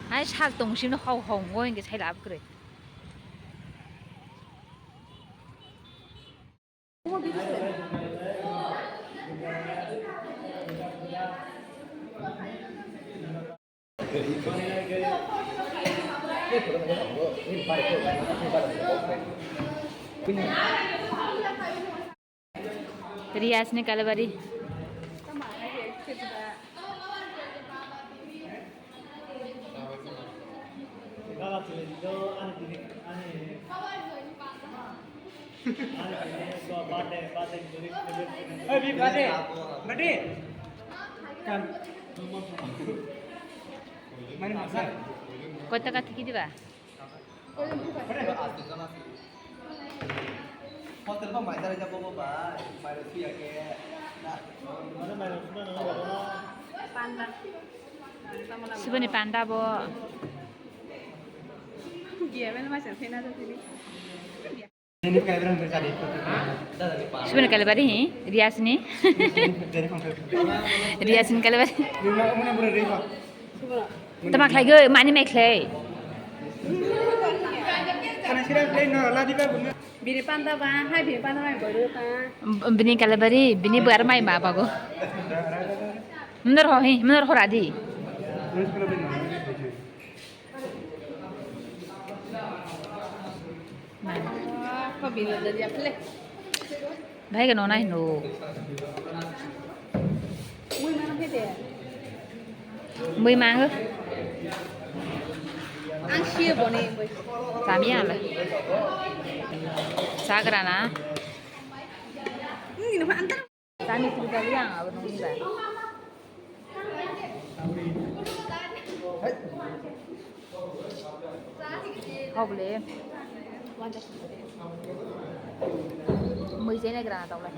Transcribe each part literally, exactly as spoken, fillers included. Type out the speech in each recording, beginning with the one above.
Hai sal tong sino hau hau ngo hingke sai lab kwrwi. Riyas ni kalabari. Koi taka thiki diba? Hostel ba mai jara jabo bo ba, mai ro suya ke. Siboni panda bo. Siboni kalibari hi, Riyas ni. Riyas ni kalibari. Tama khlai go, mani mai khlai. Bini panda ba, hai bini panda mai boiru ta. Bini kalibari, bini bar mai ma bago. Mnor ho hi, mnor ho radi. Bhai ka nona hino. Mui mango. Ang siyo bone mui. Kami ala. Sagrana. Ini nama antar. Kami tu kali yang awal nunggu. Hok le. Mui jene grana tau le.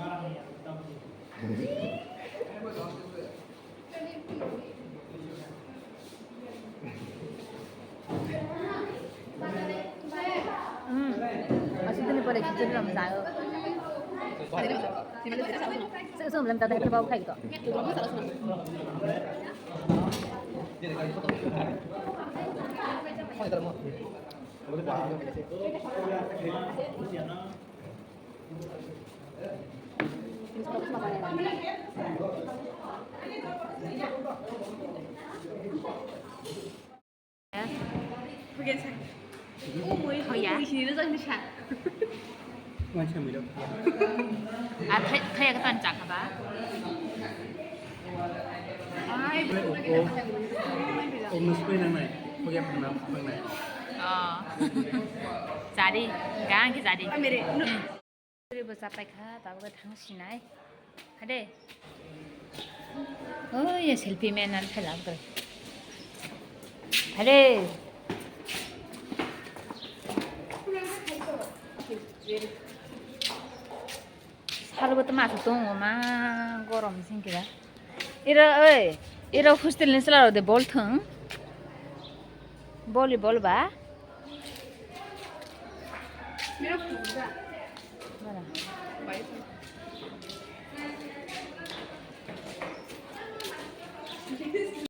Hmm. Asli tu ni boleh jujur dalam saya. Saya, saya belum tahu dah apa kau kayak gitu. Oh ya. Mansa milo. Ah, thai, thai ka tan chak ba. Ai, o, o, o, nus pui nang nai. O ya pang nang, pang nai. Oh. Jadi, gang ki jadi. Ri bo chapai kha, tabuk thang sinai. Hade. Oh, ye selfie man an phela ko. Hade. Sal bo tama sa tong ma gorom sing kira. Ira oi, ira hostel ni sala de bol thang. Volleyball ba?